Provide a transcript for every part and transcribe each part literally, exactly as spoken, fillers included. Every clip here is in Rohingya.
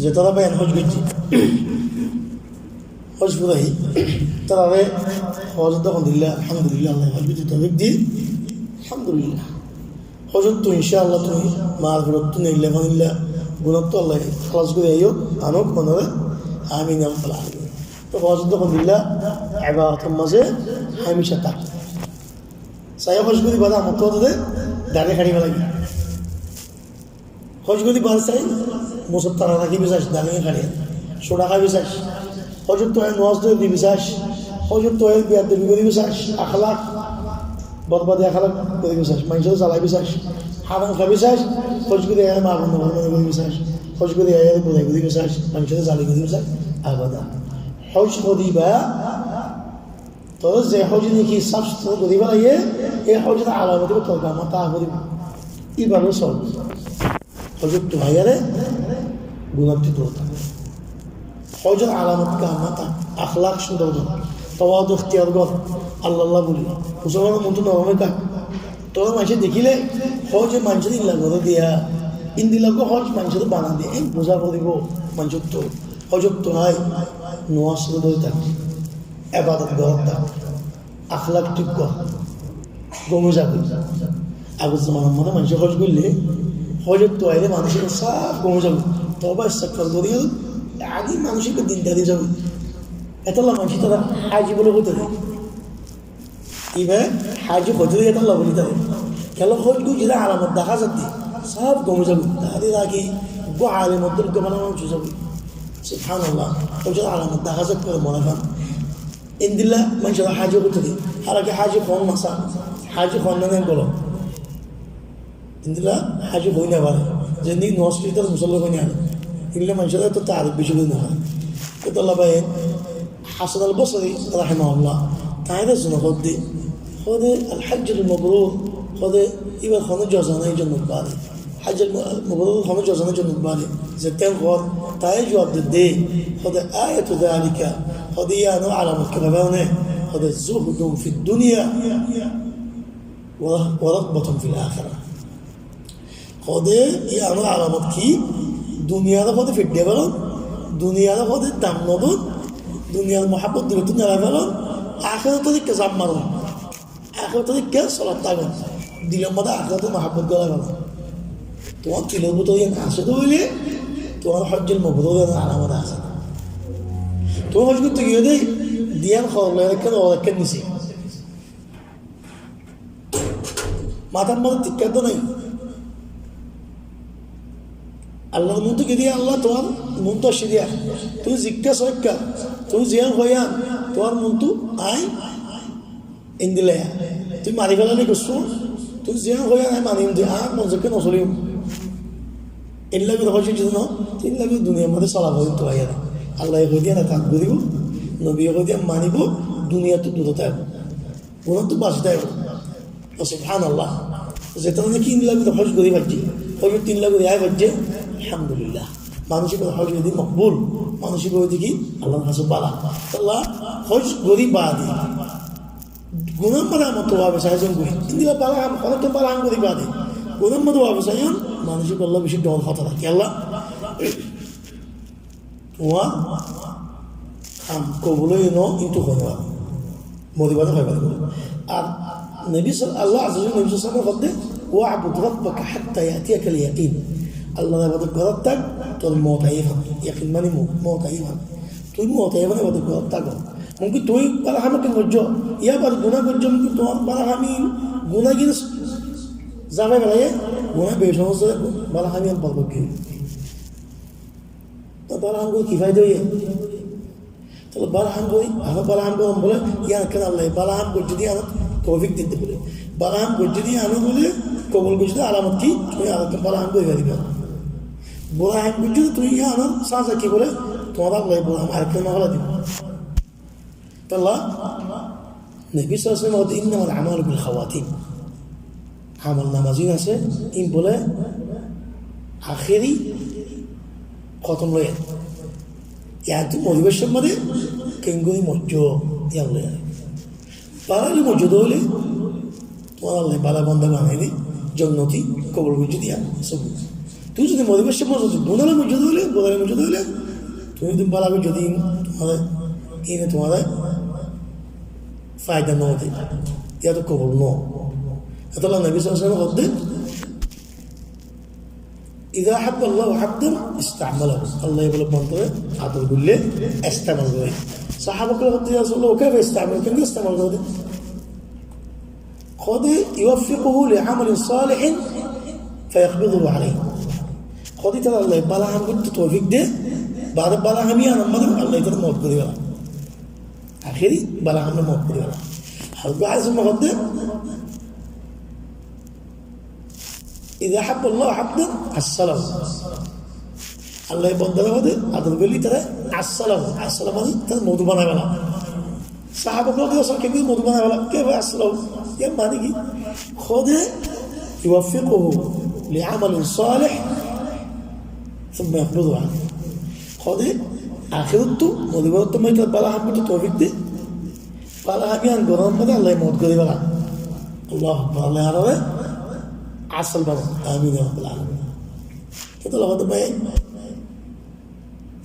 Zetará bái hój goijjé, hój fúrai, tarare hój dókon dilla, alhamdulillah, Allah hój goijjé toufik di, alhamdulillah. Hójottú incá Allah tuñí marferottú neilla fanilla, gunáttú Allah halas gorí aiyó, anók onóre, amin ya rabbal alamin. Tó hój dókon dilla, ebadotor mazé hámica táke. Sai hój gorí bade amottú de, dare hári félaiye. Hój gorí bade sai, musór tara rakí bisas, dare hári. Sura hái bisas. Hójottú aiyé nomás dóri bisas. Hójottú aiyé biyadobi gorí bisas. Akhlak, borbadi akhlak gorí bisas. Maincóre zalai bisas. Haram hái bisas. Hój gorí aiyé ma bondú gorí bisas. Hój gorí aiyé budai gorí bisas. Maincóre zalai gorí bisas. Abada. Hój gorí ba Tor ze hój niki sáf sutura gorí félaiye, e hójor alamot íba tor gamma táa foribo. Íba holo sóob. Hójottú aiyóre gunáttú dure táko. Hójor alamot gamma táa, akhlak cúndor goron, tawadu iktiyar goron, Allah Allah buli. Musolmanor muntú norom ói táke. Tor maincé dekíle hóje maincóre endilla goré diya, endilla hój maincóre bana diya, en buzá foribo maincóttu. Hójottú ai, nomás dóri táke. Ebadot goró de, akhlak thík goró, gom ói zagói. Agor zomanar mazé maincé hój goillé, hójottú ailé manúic sáf gom ói zagói. Toba istigfar gorí, age manúic dindar ói zagói. Etolla maincé tarare háji buli hoito de. Íba háji hoito de etolla buli tarare. Kiyólla hój goijjé de alamot dahá za de, sáf gom ói zagói. Tarare dahá ki, uggwá alim ottól uggwá bála manúic ói zagói. Subhanallah. Hójor alamot dahá za de, mone fan. Endilla maincóre háji hoito de. Hálaki háji hoón masá, háji hoón na nai bolo. Endilla háji hoi no fare. Zendilla nomás fori tar musalla hoi no fare. Endilla maincóre etó taarif beci gorí no fare. Etolla bái, Hasan al Bosori rahimahullah, tarare zone hoó de, hoó de, al hajjul mabrur, hoó de, íbar hono joza nai jonnot bade. Hajjul ma-, mabrur hono joza nai jonnot bade. Zeén hoór, tarare juab de de, hoó de, ayatu zalika, hoó de, yián or alamot ki hoó de, hoó de, zuhdun fid dunya, wa, wa raghbatun fil akhirah. Hoó de, yián or alamot ki, duniyare hoó de fidde felon, duniyare hoó de dam no don, duniyar muhabbot dilottú nerai felon, akérator ikká zam maron. Akérator ikká solat tágon. Dilor mazé akérator muhabbot gólai felo. Tuáñr dilor bútore yián asé de óile, tuáñr hajjul mabrur yián alamot asé. Tuñí hój goittó giyó de, diyan horol ekkán, horol ekkán nisé. Matár mazé tikkár de nai. Allar muntu ki diye, Allah tuáñr muntu asé diya. Tuñí zikká soikká, tuñí ziyán hoiyán, tuáñr muntu añí Endilla, tui mari félali gossú, tui ziyán hoiyá añí manim de, añár mon zokké no soliyum. Endilla gorí hoiyé de no, endilla gorí duniyar mazé sola foijjonto aiyér. Allaye hoi diyan etat goríbo, nobiye hoi diyan manibo, duniyattú dure táibo, gunáttú basi táibo. Subhanallah. Zetará niki endilla gorí hój gorí faijjé, hójottú endilla gorí ai faijjé, alhamdulillah. Manúic íbar hój gorí mokbul, manúic íba óilde ki Allar hañsé bála. Tólla hój gorí baade Guná mazé añára toba saiyé zon gorí. Endilla bála ham, honó bála ham gorí baade guná mazé toba saiyé, manúic ókkol beci dor hótara. Kiyólla? Tuáñr ham kobul óiye no, kintu hoibar. Mori baade hoibar. Ar Nobi sal-, Allah azza wa jalla Nobi sallallahu alaihi wasallam hoó de, "Wa'bud rabbaka hatta ya'tiyakal yaqin." Allar ebadot gorót táke, tor mout aiyé fán. Yaqin mani mout, mout aiyé fán. Tui mout aiyé fán ebadot gorót táke. Mumkin tui bála ham ekkán goijjó, yá bar guná goijjó, mumkin tuáñr bála ham ín, guná gín zafai félaiye, guná beci óiye, bála ham ín borbad óiye. Tói bála ham gorí ki faida óiye? Tóile bála ham gorí, añára bála ham gorí bóle, yían ekkán Allaye bála ham goijjé de yían toufik diyé de bóle. Bála ham goijjé de yían bóle, kobul goijjé de alamot ki? Tui añára bála ham gorí fariba. Bura ham goijjé de tui yían sáza ki bóle, tuáñra Allaye bura ham arekkán no félai dibo. Tólla Nobi sallallahu alaihi wasallam hoó de, "Innamal a'malu bil khawatim." Amol nama zin asé, ín bóle akéri hótom loi. Yíantu moribar somot de keéngorí moijjó, yían loi. Bála gorí moijjó de óile, tuáñre Allaye bála banda banaiyé de, jonnoti kobul goijjé de yían sobut. Tuñí zodi moribar somot zodi gunáre moijjó de óile, gunáre moijjó de óile, tuñí zodi bála goijjó de, tuáñre, ine tuáñre faida no de, iyá to kobul no. Etolla Nobi sallallahu alaihi wasallam hoódde, "Iza ahabba Allahu abdan ista'malahu." Allaye bole bondore ador goille, estemal gore. Sahaba ókkole hoódde, "Ya Rasulullah, wa kaifa yasta'malu?" Kengori estemal gore de? Hoóde, "Yuwaffiquhu li amalin salihin fayaqbiduhu alayhi." Hoóde, ítare Allaye bála ham goitto toufik de, bade bála ham yián or maze Allaye ítare modot gore bála. Ahéri bála ham modot gore bála. Ar uggwá hadis or maze hoódde, "Iza ahabba Allahu abdan assalahu." Allaye bondare hoóde ador goille ítare assalahu, assalahu mane ítare modot banai bála. Sahaba ókkole hoódde, "Assalahu, kengori modot banai bála?" Kaifa assalahu? Iyár mane ki? Hoóde, "Yuwaffiquhu li amalin salih thumma yaqbiduhu alayhi." Hoóde, ahérottú, moribar ottu maze ítare bála ham goitto toufik de, bála ham yián gorar maze Allaye modot gore bála. Allahu Akbar, Allaye añárare asal bano. Amin ya Rabbal alamin. Etolla hoóde bái,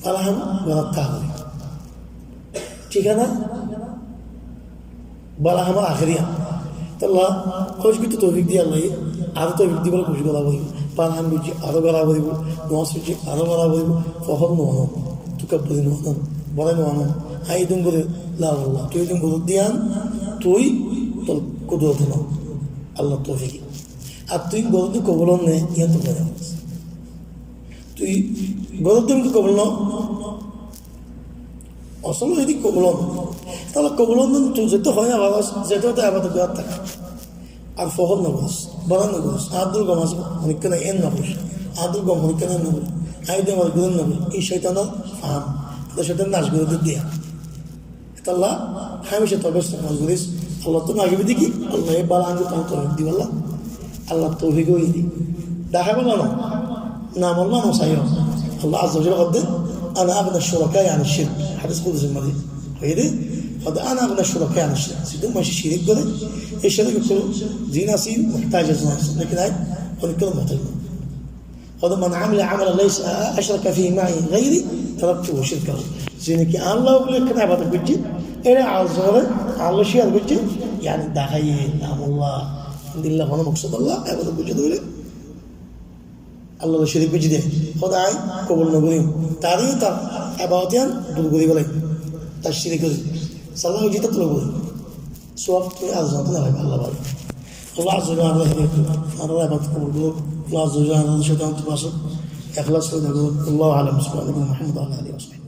bála ham gorat táke. Thíkana bála hamor ahéri ham. Etolla kocíc goitto toufik diye Allaye, aró toufik dibolla kocíc gora foribó. Bála ham goijjí, aró gora foribó. Nomaz foijjí, aró gora foribó. Fohór no bano, tokabburi no bano, borai no bano. Añí edún gorí, la, la, tui edún gorí de yián, tui tor kudrote no, Allar toufike. Ar tui gorí de kobul no, yián tor kobul no. Tui gorí de kobul no, asóle edi kobul no. Tóile kobul no, tui zeto hoó na, zeto hoó na, ebadot gorí táke. Ar fohór no gorí, borai no gorí, añár dóilla gom asé, honikka nai, en no gorí, añár dóilla gom honikka nai, en no gorí, añí de amar gorí no gorí, e cóitanor faham, e cóitan nac gorí de diya. Etolla hámica tobes no gorí, Allattú magibi de ki, Allaye bála ham goitto toufik dibolla, Allar toufik óiye de. Deháibolla no, namor mane saiyó. Allah azza wa jalla hoódde, "Ana aghna shuraka'i ani shirk." Hadis kudusir maze hoódde, hoódde, "Ana aghna shuraka'i ani shirk." Zedún maincé cirik goré, e cirik ókkol zin asé, muhtaj asé, lekin añí honikka muhtaj no. Hoódde, "Man amila amalan laysa, ashraka fihi ma'i ghayri, taraktuhu wa shirkahu." Ze niki Allah buli ekkán ebadot goijjé, ére Allah loi, Allah loi share goijjé, yani deháiye, namullah, dilla hono moksod Allah, ebadot goijjé de óile Allah loi cirik goijjé de, hoódde añí kobul no goijjum. Taré tar ebadot yián dur gorí félai, tar cirik gorí. Salla goijjé de tar gorí. Sowab tui ar zanottú no faiba, Allah bála. Allah azza wa jalla añárar hidayot dóuk, añárar ebadot kobul gorouk. Allah azza wa jalla añárar cóitan ottú basouk, ehlas foida gorouk. Allahu a'lam, subhanaka Allahumma wa bihamdika, wa ala alihi wa sahbihi.